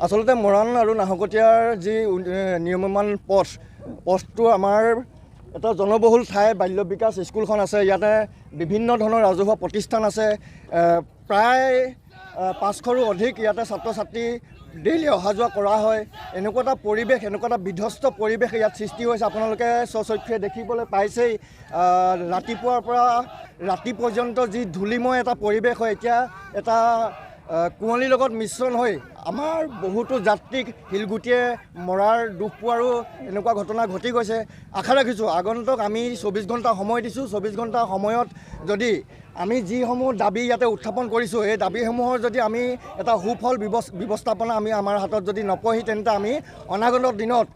আচলতে মৰাণ আৰু নাহৰকটীয়াৰ যি নিৰ্মমান পথ, পথটো আমাৰ এটা জনবহুল ঠাই, বাল্য বিকাশ স্কুলখন আছে, ইয়াতে বিভিন্ন ধৰণৰ ৰাজহুৱা প্ৰতিষ্ঠান আছে, প্ৰায় 500ৰো অধিক ইয়াতে ছাত্ৰ ছাত্ৰী ডেইলি অহা যোৱা কৰা হয়। এনেকুৱা এটা পৰিৱেশ, এনেকুৱা এটা বিধ্বস্ত পৰিৱেশ ইয়াত সৃষ্টি হৈছে, আপোনালোকে স্বচক্ষুৰে দেখিবলৈ পাইছেই। ৰাতিপুৱাৰ পৰা ৰাতি পৰ্যন্ত যি ধূলিময় এটা পৰিৱেশ হয়, এতিয়া এটা কুঁৱলীৰ লগত মিশ্ৰণ হৈ আমাৰ বহুতো যাত্ৰীক শিলগুটিয়ে মৰাৰ দুখ পোৱাৰো এনেকুৱা ঘটনা ঘটি গৈছে। আশা ৰাখিছোঁ আগন্তুক আমি 24 ঘণ্টা সময় দিছোঁ, 24 ঘণ্টা সময়ত যদি আমি যিসমূহ দাবী ইয়াতে উত্থাপন কৰিছোঁ, এই দাবীসমূহৰ যদি আমি এটা সুফল ব্যৱস্থাপনা আমি আমাৰ হাতত যদি নপঢ়ি, তেন্তে আমি অনাগত দিনত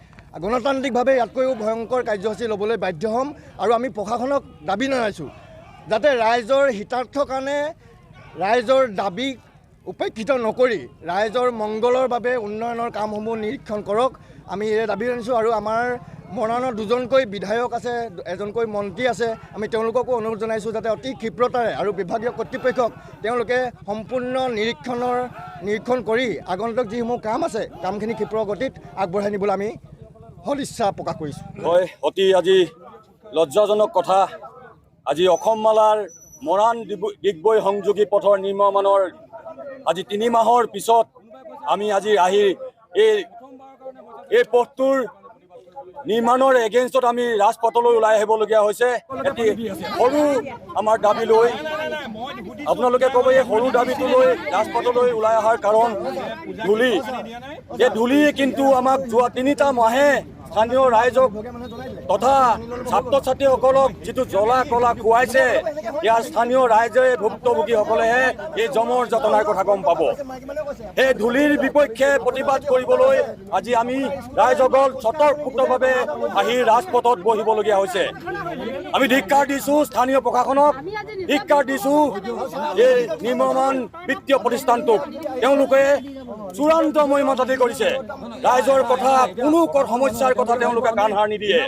গণতান্ত্ৰিকভাৱে ইয়াতকৈও ভয়ংকৰ কাৰ্যসূচী ল'বলৈ বাধ্য হ'ম। আৰু আমি প্ৰশাসনক দাবী জনাইছোঁ যাতে ৰাইজৰ হিতাৰ্থৰ কাৰণে ৰাইজৰ দাবীক উপেক্ষিত নকৰি ৰাইজৰ মংগলৰ বাবে উন্নয়নৰ কামসমূহ নিৰীক্ষণ কৰক, আমি এই দাবী জনাইছোঁ। আৰু আমাৰ মৰাণৰ দুজনকৈ বিধায়ক আছে, এজনকৈ মন্ত্ৰী আছে, আমি তেওঁলোককো অনুৰোধ জনাইছোঁ যাতে অতি ক্ষিপ্ৰতাৰে আৰু বিভাগীয় কৰ্তৃপক্ষক তেওঁলোকে সম্পূৰ্ণ নিৰীক্ষণ কৰি আগন্তুক যিসমূহ কাম আছে, কামখিনি ক্ষিপ্ৰ গতিত আগবঢ়াই নিবলৈ আমি সদিচ্ছা প্ৰকাশ কৰিছোঁ। হয়, অতি আজি লজ্জাজনক কথা, আজি অসমমালাৰ মৰাণ ডিগবৈ সংযোগী পথৰ নিৰ্মাণৰ আজি 3 মাহৰ পিছত আমি আজি আহি এই পথটোৰ নিৰ্মাণৰ এগেইনষ্টত আমি ৰাজপথলৈ ওলাই আহিবলগীয়া হৈছে। এটি সৰু আমাৰ দাবী লৈ আপোনালোকে ক'ব, এই সৰু দাবীটো লৈ ৰাজপথলৈ ওলাই অহাৰ কাৰণ ধূলি। এই ধূলি কিন্তু আমাক যোৱা 3টা মাহে স্থানীয় ৰাইজক তথা ছাত্ৰ ছাত্ৰীসকলক যিটো জ্বলা কলা খুৱাইছে, ইয়াৰ স্থানীয় ৰাইজে ভুক্তভোগীসকলেহে এই জমৰ যতনাৰ কথা গম পাব। সেই ধূলিৰ বিপক্ষে প্ৰতিবাদ কৰিবলৈ আজি আমি ৰাইজসকল স্বতঃস্ফূৰ্তভাৱে আহি ৰাজপথত বহিবলগীয়া হৈছে। আমি ধিক্কাৰ দিছোঁ স্থানীয় প্ৰশাসনক, ধিক্কাৰ দিছোঁ এই নিৰ্মমান বিত্তীয় প্ৰতিষ্ঠানটোক। তেওঁলোকে চূড়ান্ত মহিমাজাতি কৰিছে। ৰাইজৰ কথা, কোনো সমস্যাৰ কথা তেওঁলোকে কাণসাৰ নিদিয়ে।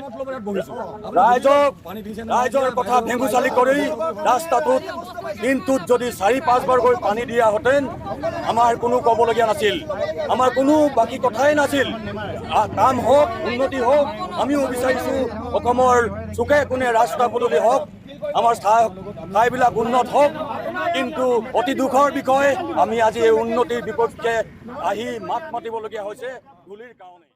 ৰাইজৰ কথা ভেঙুচালি কৰি ৰাস্তাটোত দিনটোত যদি 4-5বাৰকৈ পানী দিয়াহেঁতেন আমাৰ কোনো ক'বলগীয়া নাছিল, আমাৰ কোনো বাকী কথাই নাছিল। কাম হওক, উন্নতি হওক, আমিও বিচাৰিছোঁ অসমৰ চুকে কোণে ৰাস্তা পদূলি হওক, আমাৰ ঠাইবিলাক উন্নত হওক। কিন্তু অতি দুখৰ বিষয়, আমি আজি এই উন্নতিৰ বিপক্ষে আহি মাত মাতিবলগীয়া হৈছে ধূলিৰ কাৰণে।